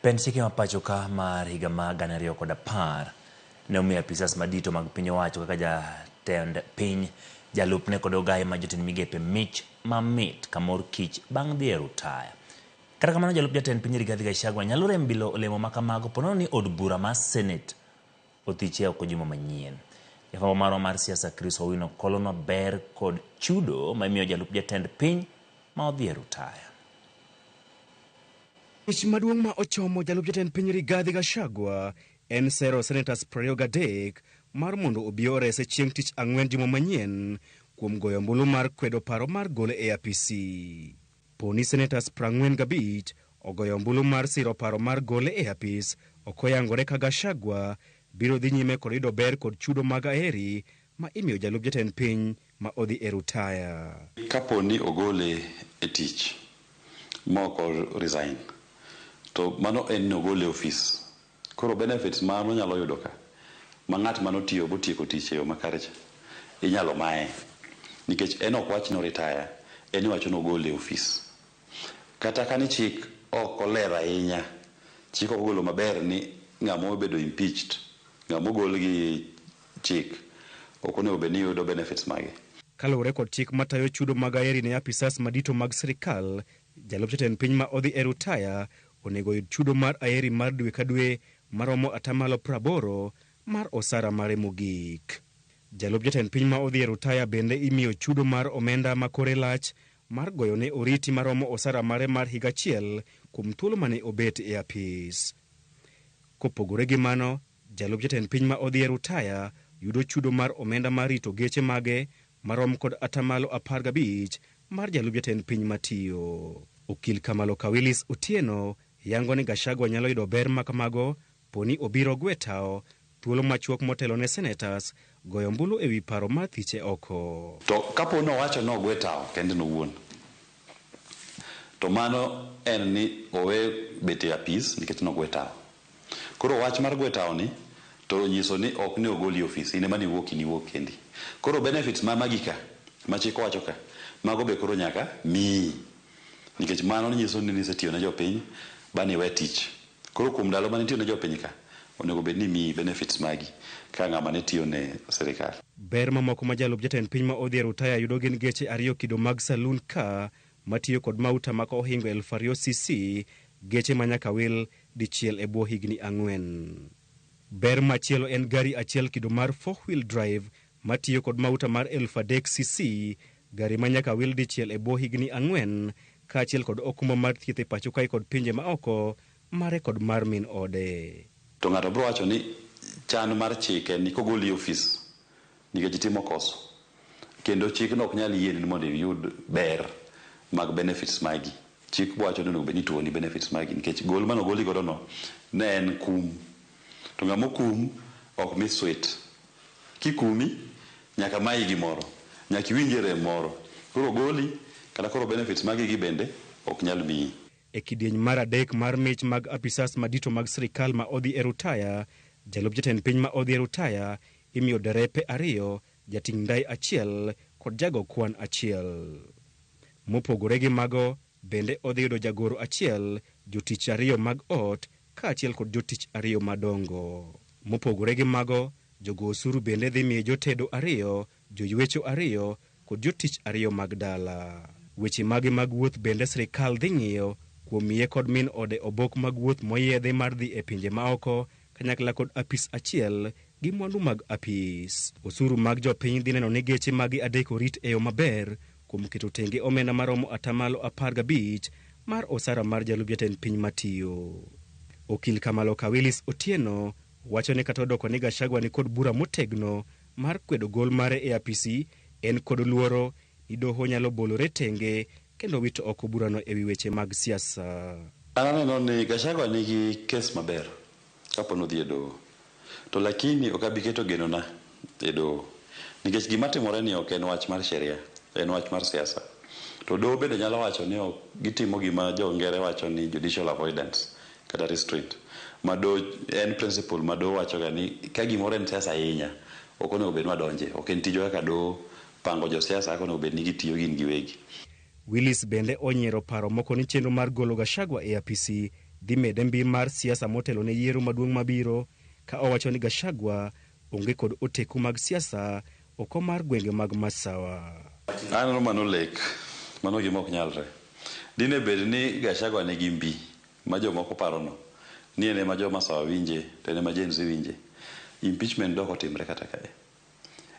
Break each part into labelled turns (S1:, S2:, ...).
S1: Pend chike ma pacho ka mar higa ma 2010 ne omiyo apisas madito mag piny owacho kaka jatend piny, jalupne kod ogaye ma jotend migepe mich mamit ka mor kich bang' dhi e rutaya. Kata kamano jalup jatend piny Rigathi Gachagua nyalo rem bilo olemo ma kamago ponono ni od bura mar Senate othiche oko juma manyien. Jafwambo marwa mar siasa Chris Owino kolonwa ber kod chudo ma imiyo jalup jatend piny ma odhi e rutaya.
S2: Mich maduong' ma ochomo jalup jatend piny Rigathi Gachagua en sero senators 23 mar mondo obi orese chieng' tich ang'wen juma manyien kuom goyo ombulu mar kwedo paro mar gole e apisi. Poni senators 45 ogoyo ombulu mar siro paro mar gole e apis, ok oyangore ka Gachagua biro dhi nyime kod yudo ber kod chudo mag aheri ma imiyo jalup jatend piny ma odhi e rutaya.
S3: Kapo ni ogole e tich ma ok o resign to mano en ni ogole e ofis. Koro benefits ma nonyalo yudo ka ma ng'at mane otiyo botieko tich e yo makare cha inyalo maye nikech en ok wach ni o retire, en iwacho ni ogole e ofis. Kata ka ni chik ok olero ahinya, chik ok ogolo maber ni ng'ama obedo impeached, ng'ama ogol gi chik ok onego bed ni yudo benefits mage.
S2: Kaluwore kod chik matayo chudo mag ayeri ne apisas madito mag sirikal, jalup jatend piny ma odhi e rutaya onego oyud chudo mar ayeri mar dwe ka dwe maromo atamalo 80 mar osara mare mogik. Jalup jatend piny ma odhi e rutaya bende imiyo chudo mar omenda ma kore lach mar goyo ne oriti maromo osara mare mar higa achiel kuom thuolo mane obet e apis. Kopogore gi mano, jalup jatend piny ma odhi e rutaya yudo chudo mar omenda mar rito geche mage marom kod atamalo 15 mar jalup jatend piny matiyo. Okil Kamalo Kawilis Otieno yango ni Gachagua nyalo yudo ber makamago poni obiro gwe tao thuolo machuok motelo ne senators goyo ombulu ewi paro mar thiche oko.
S3: To kapo ni owacho ni ogwe tao kende nowuon, to mano en ni owe bet e apis nikech nogwe tao. Koro wach mar gwe tao ni to onyiso ni ok ne ogoli e ofis, in ema niwuok iniwuok kendi. Koro benefits ma magi ka, ma chik owacho ka, mago be koro nyaka miyi. Nikech mano nyiso ni nisetiyo ne jopiny ba niwe tich. Koro kuom ndalo mane itiyo ne jopiny ka, onego bed ni imiyi benefits magi ka ng'ama ne tiyo ne sirikal.
S2: Ber mamoko ma jalup jatend piny ma odhi e rutaya yudo gin geche ariyo kido mag saloon car matiyo kod mauta ma ohingo 2000 cc, geche ma nyaka wil dichiel e bwo higni 4. Ber machielo en gari achiel kido mar four wheel drive matiyo kod mauta mar 3000 cc, gari ma nyaka wil dichiel e bwo higni 4, kaachiel kod okumba mar thieth e pacho kae kod pinje ma oko mare kod mar min ode.
S3: To ng'ato biro wacho ni chan mar chik en ni kogoli e ofis nikech itimo koso, kendo chikno ok nyal yieni mondo iyud ber mag benefits magi. Chik wacho ni onego bed ni ituoni benefits magi nikech gol mane ogoli godo no ne en kum. To ng'ama okum ok mi sweet. Kikumi nyaka mayi gimoro, nyaka iwinjie rem moro. Koro ogoli kata koro benefits magi gi bende ok nyal miyi.
S2: E kidieny mar 3 mar mich mag apisas madito mag sirikal ma odhi e rutaya, jalup jatend piny ma odhi e rutaya imiyo derepe 2, jating' ndai 1 kod jago kwan 1. Mopogore gi mago, bende odhi yudo jagoro 1, jotich 2 mag ot kaachiel kod jotich 2 madongo. Mopogore gi mago, jogo osuru bende dhi miye jotedo 2, joywecho 2 kod jotich 2 mag dala. Weche mage mag wuoth bende sirikal dhi ng'iyo kuom miye kod min ode obok mag wuoth moyiedhi mar dhi e pinje maoko kanyakla kod apis achiel gi mwandu mag apis. Osuru mag jopiny dhi neno ni geche magi 3 orit e yo maber kuom keto tenge omenda maromo atamalo 15 mar osara mar jalup jatend piny matiyo. Okil Kamalo Kawilis Otieno wacho ni kata odoko ni Gachagua ni kod bura motegno mar kwedo gol mare e apisi, en kod luoro ni doho nyalo bolore tenge kendo wito oko burano ewi weche mag siasa.
S3: An aneno ni Gachagua nigi kes maber kapo ni odhi e doho, to lakini ok abi keto genona e doho nikech gima timore ni ok en wach mar sheria, en wach mar siasa. To doho bende nyalo wacho ni ok gitimo gima jo ngere wacho ni judicial avoidance kata restraint, ma doho en principle ma doho wachoga ni ka gimoro en siasa ahinya ok onego bed ni wadonje, ok en tijwa kaka doho pango josiasa kaka onego bed ni gitiyo gin giwegi.
S2: Willis bende onyiero paro moko ni chenro mar golo Gachagua e apisi dhi mede mbi mar siasa motelo ne yiero maduong' mabiro, ka owacho ni Gachagua onge kod oteku mag siasa oko mar gwenge mag Masawa.
S3: Aneno mano lek, mano gima ok nyalre. Dine bed ni Gachagua nigi mbi ma jomoko parono, ni en ema jo Masawa winje to en ema Gen Z winje, impeachment dok otimre kata kae.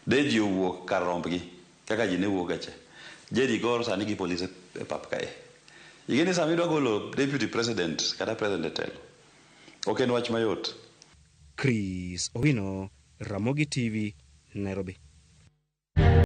S3: De ji owuok kar rombgi kaka ji ne wuok ga cha. Jerry Gor sani gi polise e pap kae. Ing'e ni sama idwa golo deputy president kata president e telo, ok en wach mayot.
S2: Chris Owino, Ramogi TV, Nairobi.